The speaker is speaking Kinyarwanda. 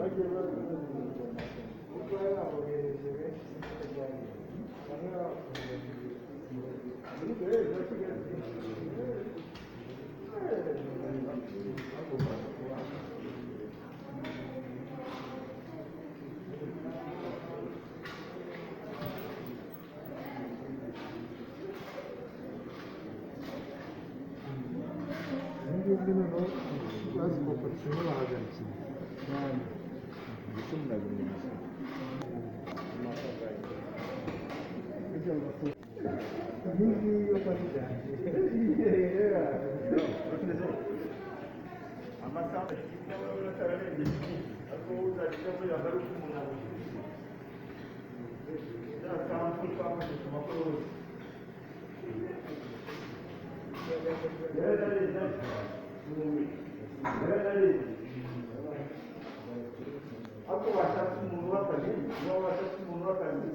Kuko bari babohereje benshi sinzi bamwe babafunze muri gereza ya Kigali. Bagomba kuba ngibyo noneho bazikopotse bahagaritse. Iyi ngiyi yo kwa Amasaha ariko uzajya yambara uko umuntu agushyikiriza ya saha twafashe ku makorosi. Ariko washatse umuntu w'akazi, niba washatse umuntu w'akazi.